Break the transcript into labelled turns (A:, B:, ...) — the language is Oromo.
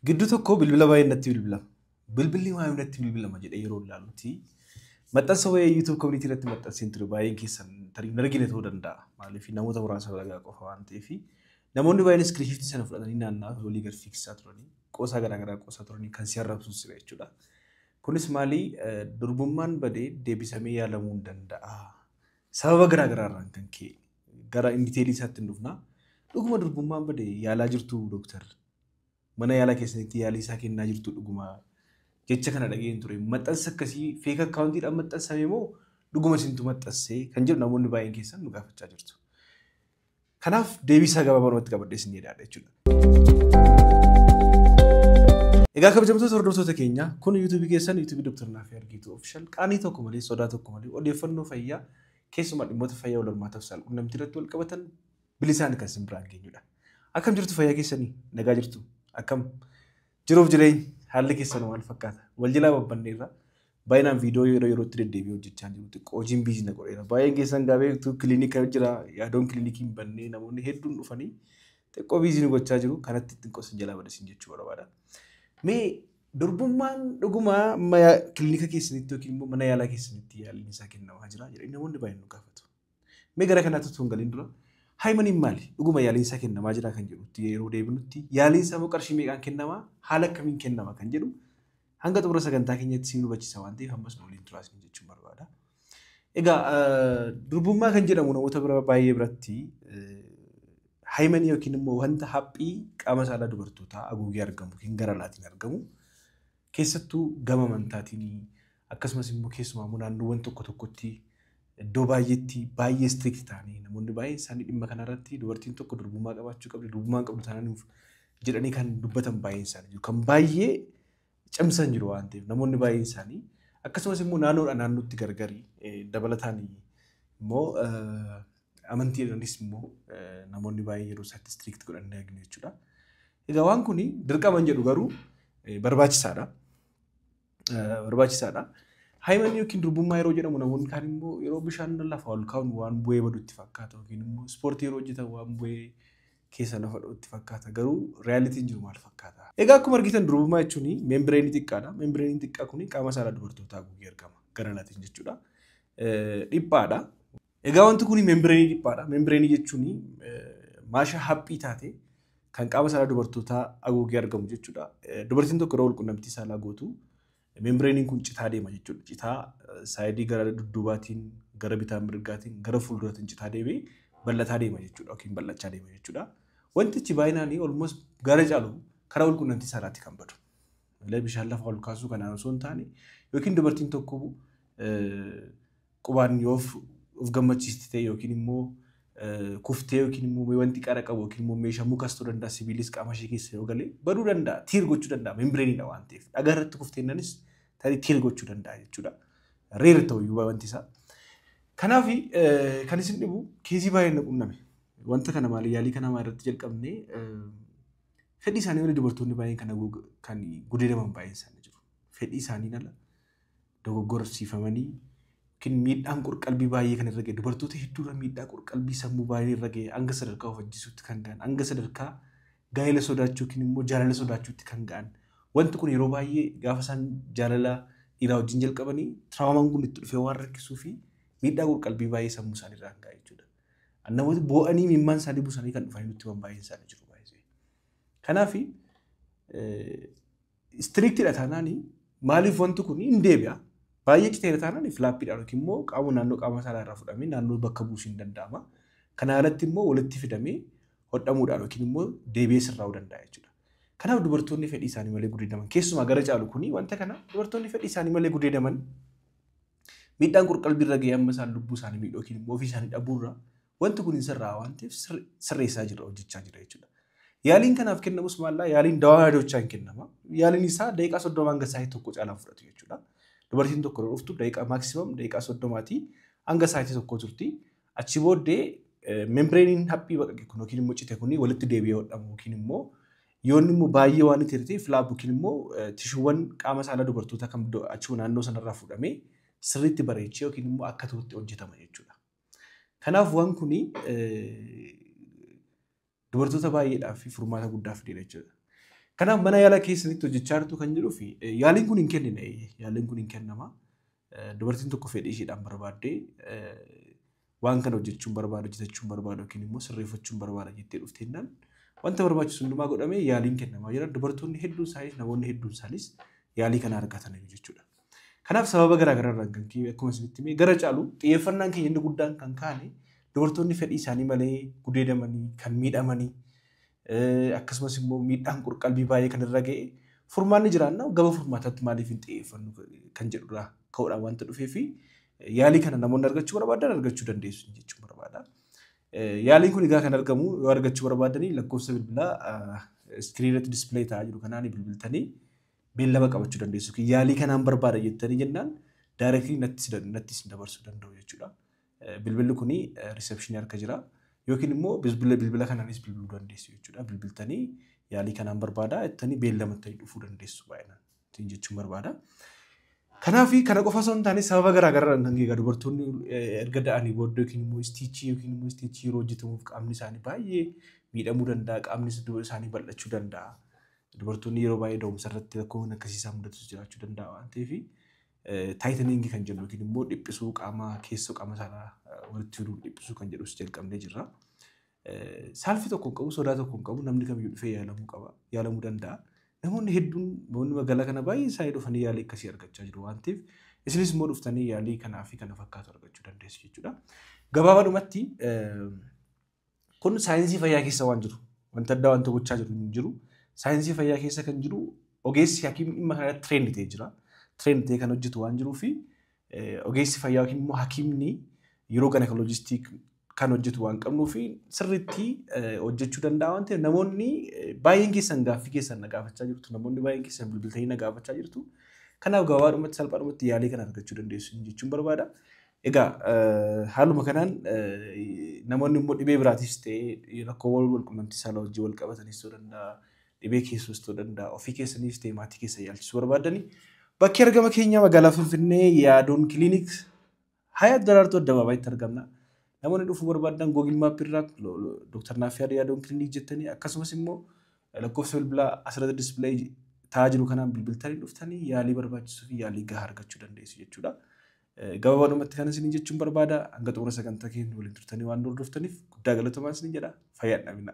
A: Gidduu tokko bilbila baay'ee natti bilbilama. Bilbilli maaliif natti bilbilama jedhee yeroo ilaalutti maxxansa wayii YouTube community irratti maxxanseen ture baay'een keessan tarii hin argine ta'uu danda'a. Maaliif namoota muraasa ragaa qofa waan ta'eef namoonni baay'een iskiriishiitii sana fudhatanii naanna'aa walii gad fiigsisaa turanii qoosaa garaagaraa qoosaa turanii kan si arrabsuus jira jechuudha. Kunis maali durbummaan badee deebisamee yaalamuu hin danda'a. Sababa garaagaraa irraan kan ka'e gara inditeelii isaatti hin dhufna. Dhuguma durbummaan badee yaalaa jirtu dooktar. Mana yaalaa keessanitti yaalii isaa kennaa jirtu dhuguma jecha kana dhageen ture. Maxxansa akkasii fake accountiidhaan maxxansame moo dhuguma isintu maxxansee kan jedhu namoonni baay'een keessan nu gaafachaa jirtu. Kanaaf deebii isaa gabaabumatti qabadhee isin jedhaadha jechuudha. Egaa kabajamtoota hordoftoota keenya kun yuutuubii keessan yuutuubii Dooktar Naafii Argiituu Official qaanii tokko malee sodaa tokko malee odeeffannoo fayyaa keessumaa dhimmoota fayyaa wal hormaataaf saalqunnamtii irratti wal qabatan bilisaan kan isin biraan geenyudha. Akkam jirtu fayyaa keessanii? Nagaa jirtu? Akkam jiruuf jireenya haalli keessan maal fakkaata? Wal jalaa babbanneerra. Baay'inaan viidiyoo yeroo yerootti deddeebi'ee hojjechaa jiru. Xiqqoo hojiin busy na godheera. Baay'een keessan gaa beektu kilinika jira. Yaadoon kilinikii hin bannee namoonni hedduun dhufanii xiqqoo busy nu gochaa jiru. Kanatti xiqqoo isin jalaa badasin jechuu barbaada. Mee durbummaan dhugumaa kilinika keessanitti yookiin immoo mana yaalaa keessanitti yaaliin isaa kennamaa jira jedhanii namoonni baay'een nu gaafatu. Mee gara kanaatti utuu hin galin dura haayimaniin maali? Dhuguma yaaliin isaa kennamaa jira kan jedhutti yeroo deebinutti yaaliin isaa immoo qarshii meeqaan kennamaa? Haala akkamiin kennama kan jedhu hanga xumura sagantaa keenyatti siin hubachiisa waan ta'eef ammas nu waliin turaa isin jechuun barbaada. Egaa durbummaa kan jedhamu namoota bira baay'ee biratti haayimanii yookiin immoo wanta haphii qaama saalaa dubartootaa haguugee argamu yookiin gara alaatiin argamu keessattuu gama amantaatiin akkasumas immoo keessumaa immoo naannoowwan tokko tokkotti iddoo baay'eetti baay'ee strict ta'anii namoonni baay'een isaanii dhimma kanarratti dubartiin tokko durbummaa qabaachuu qabdi durbummaa qabdu taanaan jedhanii kan dubbatan baay'een isaanii jiru. Kan baay'ee cimsan jiru waan ta'eef namoonni baay'een isaanii akkasumas immoo naannoodhaa naannootti gargari dabalataan immoo amantiidhaanis immoo namoonni baay'een yeroo isaatti strict godhanii arginu jechuudha. Egaa waan kun dirqama hin jedhu garuu barbaachisaadha. Barbaachisaadha. Haayimanii yookiin durbummaa yeroo jedhamu namoonni kaan immoo yeroo bishaan lafa ol kaa'uun waan bu'ee badu itti fakkaata yookiin immoo ispoortii yeroo hojjetan waan bu'ee keessa lafa dha'u itti fakkaata. Garuu reyaalitiin jiru maal fakkaata? Egaa akkuma argitan durbummaa jechuun membreenii xiqqaadha. Membireeniin xiqqaa kun qaama saalaa dubartootaa haguugee argama. Gara alaatiin jechuudha. Dhiphaadha. Egaa wanti kun membreenii dhiphaadha. Membreenii jechuun maasha haphii taate kan qaama saalaa dubartootaa haguugee argamu jechuudha. Dubartiin tokko yeroo walqunnamtii saalaa gootu membireeniin kun citaa deema jechuudha. Citaa saayidii gara dudduubaatiin, gara bitaa mirgaatiin, gara fuulduraatiin citaa deemee bal'ataa deema jechuudha yookiin bal'achaa deema jechuudha. Wantichi baay'inaan almost gara caalu karaa walqunnamtii saalaatti kan badu. Malee bishaan lafa ol kaasuu kanaan osoo hin taane yookiin dubartiin tokko qubaan yoo of gammachiisti ta'e yookiin immoo kuftee yookiin immoo wanti qara qabu yookiin immoo meeshaa mukas ta'uu danda'a sibiilis qaama ishee keessa yoo galee baduu danda'a tear gochuu danda'a membireeniidha waan ta'eef dhagaa irratti kufteennanis tarii tear gochuu danda'a jechuudha. Rare ta'uyyuu wanti isaa. Kanaaf kan isin dhibu case baay'een na qunname. Wanta kana maali yaalii kana maal irratti jalqabnee fedhii isaanii malee dubartoonni baay'een kan gudeedaman baay'een isaanii jiru. Fedhii isaanii ala dogoggorsiifamanii yookiin miidhaan qorqalbii baay'ee kan irra ga'e dubartoota hedduurra miidhaa qorqalbii sammuu baay'ee irra ga'e hanga sadarkaa of ajjeesuutti kan ga'an hanga sadarkaa gaa'ela sodaachuu yookiin immoo jaalala sodaachuutti kan ga'an. Wanti kun yeroo baay'ee gaafa isaan jaalala dhiiraa wajjin jalqabanii traumaan kun itti dhufee waan rakkisuu fi miidhaa qorqalbii baay'ee sammuu isaanii irraan ga'a jechuudha. Namooti boo'anii miimmaan isaanii buusanii kan dhufanii nutti himan baay'een isaanii jiru baay'ee. Kanaaf strictiidha taanaan maaliif wanti kun hin deebi'a? Baay'ee citeera taanaan flapiidhaan yookiin immoo qaama naannoo qaama saalaa irraa fudhamee naannoo bakka buusuu hin danda'ama. Kana alatti immoo walitti fidamee hodhamuudhaan yookiin immoo deebi'ee sirraa'uu danda'a jechuudha. Kanaaf dubartoonni fedhii isaanii malee gudeedaman keessumaa gara caalu kuni wanta kana dubartoonni fedhii isaanii malee gudeedaman miidhaan qorqalbii irra ga'ee amma isaan lubbuu isaanii miidhuu yookiin immoo ofii isaanii dhabuurra wanti kun hin sirraa waan ta'eef sirreessaa jira hojjechaa jira jechuudha. Yaaliin kanaaf kennamus maallaa yaaliin dawaa yaadochaa hin kennama. Yaaliin isaa daqiiqaa 30 hanga sa'aatii 1 caalaan fudhatu jechuudha. Dubartiin tokko yeroo dhuftu daqiiqaa maximum daqiiqaa 30 hanga sa'aatii 1 turti. Achi booddee membireeniin haphii baqaqe kun yookiin immoo cite kun walitti deebi'ee hodhamu yookiin immoo yoonni immoo baay'ee waan itti hirtee flap yookiin immoo tishuuwwan qaama saalaa dubartoota kan achuma naannoo sanarraa fuudhamee sirriitti bareechee yookiin immoo akka ta'utti hojjetama jechuudha. Kanaaf waan kuni dubartoota baay'eedhaaf furmaata guddaa fideera jechuudha. Kanaaf mana yaalaa keessanitti hojjechaa jirtu kan jedhuu fi yaaliin kun hin kennine, yaaliin kun hin kennama. Dubartiin tokko fedhii isheedhaan barbaaddee waan kana hojjechuun barbaada, hojjetachuun barbaada yookiin immoo sirreeffachuun barbaada jettee dhufteennaan wanta barbaachisu hundumaa godhamee yaaliin kennamaa jira. Dubartoonni hedduun isaaniis, namoonni hedduun isaaniis yaalii kana argataniiru jechuudha. Kanaaf sababa garaa garaarraan kan ka'e akkuma isinitti hime gara caalu xiyyeeffannaan keenya inni guddaan kan kaane dubartoonni fedhii isaanii malee gudeedamanii kan miidhamanii, akkasumas immoo miidhaan qalbii baay'ee kan irra ga'e, furmaanni jiraannaa gama furmaataatti maaliif hin xiyyeeffannu kan jedhurraa ka'uudhaan wanta dhufee fi yaalii kana namoonni argachuu barbaadan argachuu dandeessu jechuun barbaada. Yaaliin kun egaa kan argamu yoo argachuu barbaadanii lakkoofsa bilbilaa iskiriinii irratti display ta'aa jiru kanaan bilbiltanii beellama qabachuu dandeessu. Yaalii kanaan barbaada jettanii jennaan directly natti isin dabarsuu danda'u jechuudha. Bilbilli kuni receptionii harka jira. Yookiin immoo bilbila kanaanis bilbiluu dandeessu jechuudha. Bilbiltanii yaalii kanaan barbaada jettanii beellamattanii dhufuu dandeessu baay'inaan jechuun barbaada. Kanaaf kana qofa osoo hin taane sababa garaa garaan kan egaa dubartoonni erga da'anii booddee yookiin immoo stitchii yeroo hojjetamuuf qaamni isaanii baay'ee miidhamuu danda'a. Qaamni isaanii bal'achuu danda'a. Dubartoonni yeroo baay'ee da'umsa irratti rakkoon akkasii isaan mudatu jiraachuu danda'a waan ta'eef tightening kan jennu yookiin immoo dhiphisuu qaama keessoo qaama saalaa walitti fiduun dhiphisuu kan jedhus jalqabnee jirra. Saalfii tokko hin qabu, sodaa tokko hin qabu, namni kamiyyuu dhufee yaalamuu qaba, yaalamuu danda'a. Namoonni hedduun, namoonni magaalaa kana baay'ee isaanii dhufanii yaalii akkasii argachaa jiru waan ta'eef isinis immoo dhuftanii yaalii kanaa fi kana fakkaatu argachuu dandeessu jechuudha. Gabaabaadhumatti kun saayinsii fayyaa keessa waan jiru, wanta addaa wanta gochaa jiru hin jiru. Saayinsii fayyaa keessa kan jiru ogeessi hakiimni dhimma kanarratti trained ta'ee jira. Trained ta'ee kan hojjetu waan jiruu fi ogeessi fayyaa yookiin immoo hakiimni yeroo gynecologist kan hojjetu waan qabnuu fi sirriitti hojjechuu danda'a waan ta'eef namoonni baay'een keessan gaaffii keessan na gaafachaa jirtu. Namoonni baay'een keessan bilbiltanii na gaafachaa jirtu. Kanaaf gabaabadhumatti salphaadhumatti yaalii kana argachuu dandeessu jechuun barbaada. Egaa haaluma kanaan namoonni immoo dhibee biraatis ta'ee rakkoowwan wal quunnamtii saalaa wajjin wal qabatanis ta'uu danda'a. Dhibee keessoos ta'uu danda'a. Ofii keessaniif ta'ee maatii keessan yaalchisuu barbaadanii bakki argama keenya magaalaa Finfinnee Yaadoon Clinic Hayaat Daraartuu Addabaabayitti argamna. Namoonni dhufuu barbaadan Google Map irraa Dr. Naaffiyaad Yaadoon Clinic jettanii akkasumas immoo lakkoofsa bilbilaa asirratti display ta'aa jiru kanaan bilbiltanii dhuftanii yaalii barbaachisuu fi yaalii gahaa argachuu dandeessu jechuudha. Gabaabadhumatti kan isin jechuun barbaada. Hanga xumura sagantaa keenya waliin turtanii waan hordoftaniif guddaa galatoomaa isin jedha. Fayyaa dhabina.